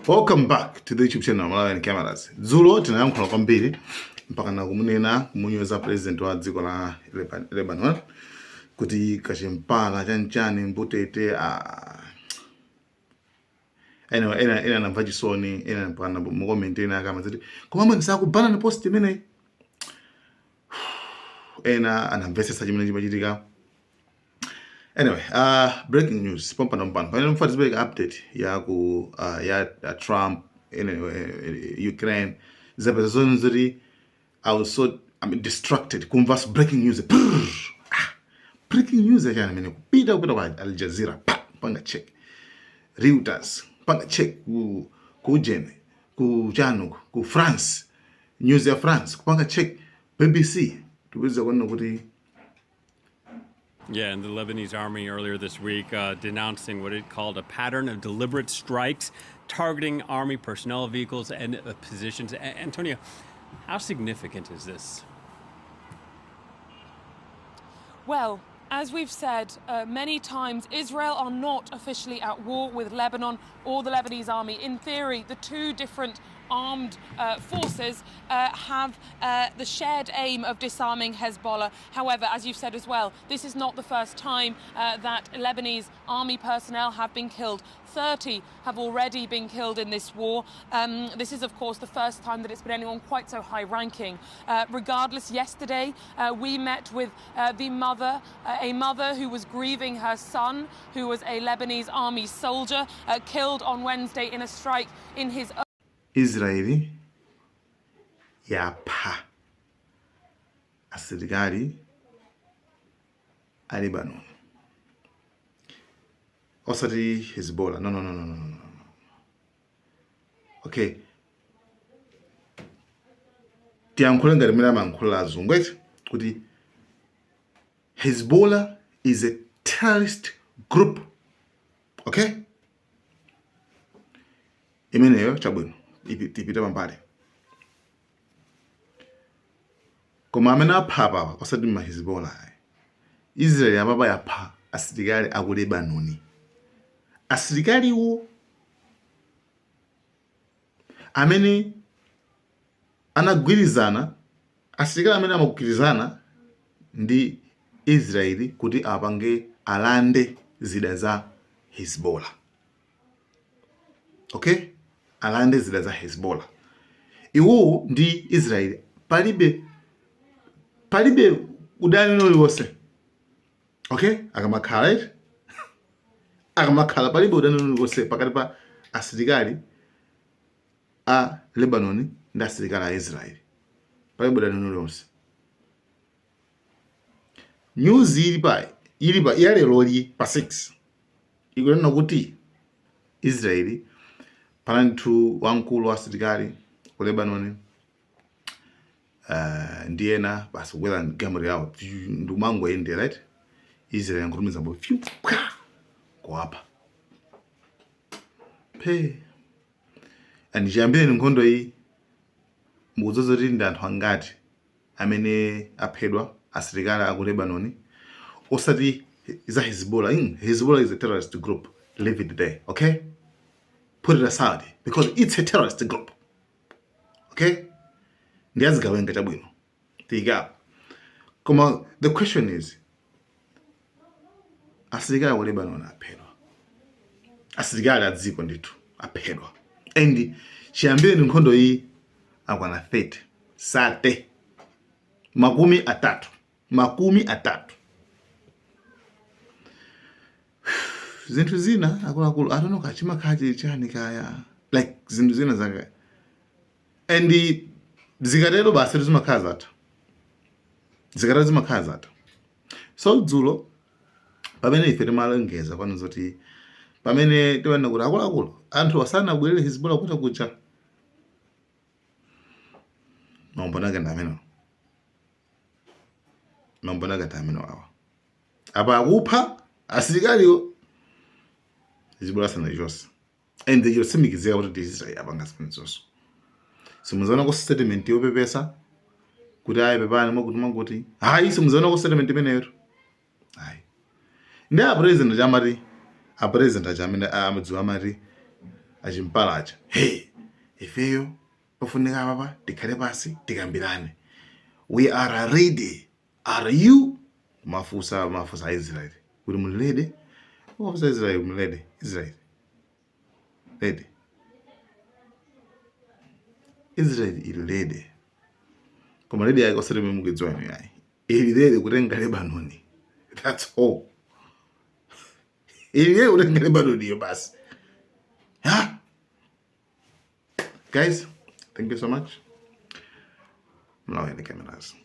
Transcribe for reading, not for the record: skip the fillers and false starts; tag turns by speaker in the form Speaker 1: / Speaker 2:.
Speaker 1: Welcome back to the YouTube channel Malawian Cameras. Dzulo tinayankhula kwambiri mpaka na kumunena, kumunyoza president wa dziko la Lebanon kuti kachimpala chanchani mbutete. Ah. Anyway, ena anamva chisoni, ena mpaka na mu comment ena akama ziti koma amene sakubana ni post imeneyi. Ena anamvetsetsa chimene chimachitika. Anyway, breaking news pompano pompano pamene mfati zipereka update ya ku ya Trump, anyway, Ukraine zapeza zone zoti I was so, I mean, distracted kumva breaking news. Prrr, ah, breaking news achana amene kupita kwa Al Jazeera, pa panga check Reuters, panga check ku Jene, ku chanu, ku France, news ya France, kupanga check BBC, tipeza kuona kuti
Speaker 2: Yeah, and the Lebanese army earlier this week denouncing what it called a pattern of deliberate strikes targeting army personnel, vehicles, and positions. Antonia, how significant is this?
Speaker 3: Well, as we've said many times, Israel are not officially at war with Lebanon or the Lebanese army. In theory, the two different armed forces have the shared aim of disarming Hezbollah. However, as you've said as well, this is not the first time that Lebanese army personnel have been killed. 30 have already been killed in this war. This is, of course, the first time that it's been anyone quite so high ranking. Regardless, yesterday we met with the mother, a mother who was grieving her son, who was a Lebanese army soldier, killed on Wednesday in a strike in his
Speaker 1: Israeli yapha asilikali a Lebanon, osati Hezbollah. No, no, no, no, no, no. Okay, tiyankhule ngati mmene amayankhulira azungu eti kuti Hezbollah is a terrorist group. Okay, imeneyo chabwino, tipite pambali. Koma amene apha apawa osati ma Hezbollah ayi. Israel apapa yapha asilikali aku Lebanon, asilikaliwo amene anagwirizana, asilikali amene amagwirizana ndi Israeli kuti apange alande zida za Hezbollah. Okay, alande zida za Hezbollah. Iwowo ndi Israeli palibe udani uliwonse. Okay, akamakhala eti akamakhala palibe udani uliwonse pakati pa asilikali a Lebanon ndi asilikali a Israeli, palibe udani uliwonse. News ili pa ya leroli pa 6 ikunena kuti Israeli panali ndithu wamkulu wa asilikali ku Lebanon ndi ena basi kukwera galimoto yawo ndikumangoyendera, right? Israel yangotumiza mbo fyu pwa kuwapha phe. And chiyambireni nkhondo iyi mukudziwa kuti ndi anthu angati amene aphedwa, asilikali aku Lebanon, osati za Hezbollah? Hezbollah is a terrorist group, leave it there, okay? Put it aside because it's a terrorist group, okay? Ndi azigawenga, chabwino, tiyikapo. Koma the question is, asilikali aku Lebanon aphedwa, asilikali a dziko ndithu aphedwa, and chiyambireni nkhondo iyi akwana 30, sate 30, 30. Zinthu zina, akuluakulu, I don't know kachimakhala chili chani kaya, like zinthu zina zake, and zikatero basi zimakhala zatha, zikatero zimakhala zatha. So dzulo pamene ife timalengeza kwanu zoti pamene timanena kuti akuluakulu anthu asanabwerere Hezbollah kuti kuja, maumboni ake ndi amenewo, maumboni ake ndi amenewo awa. Apa akupha asilikaliwo Hezbollah sanachonse, and chotsimikizika kuti ndi Israel apanga zimenezonso. Simuzaona ko statement yopepesa kuti ayi, pepani, mwakuti mwakuti, hayi, simuzaona ko statement imeneyo, hayi. Ndi a president chamati, a president acha amene amadziwa amati Achimpala aja, hey, ifeyo pafunika apapa tikhale pasi tikambirane. We are ready, are you? Mafusa Israel kuti muli ready? Mafusa Israel, muli ready? Israel ready? Israel ili ready, koma ready yake osati mukudziwa inu yayi. Ili ready kutenga Lebanon, that's all. Ili ready kutenga Lebanon iyo basi. Ha, guys, thank you so much. Mlaweni cameras.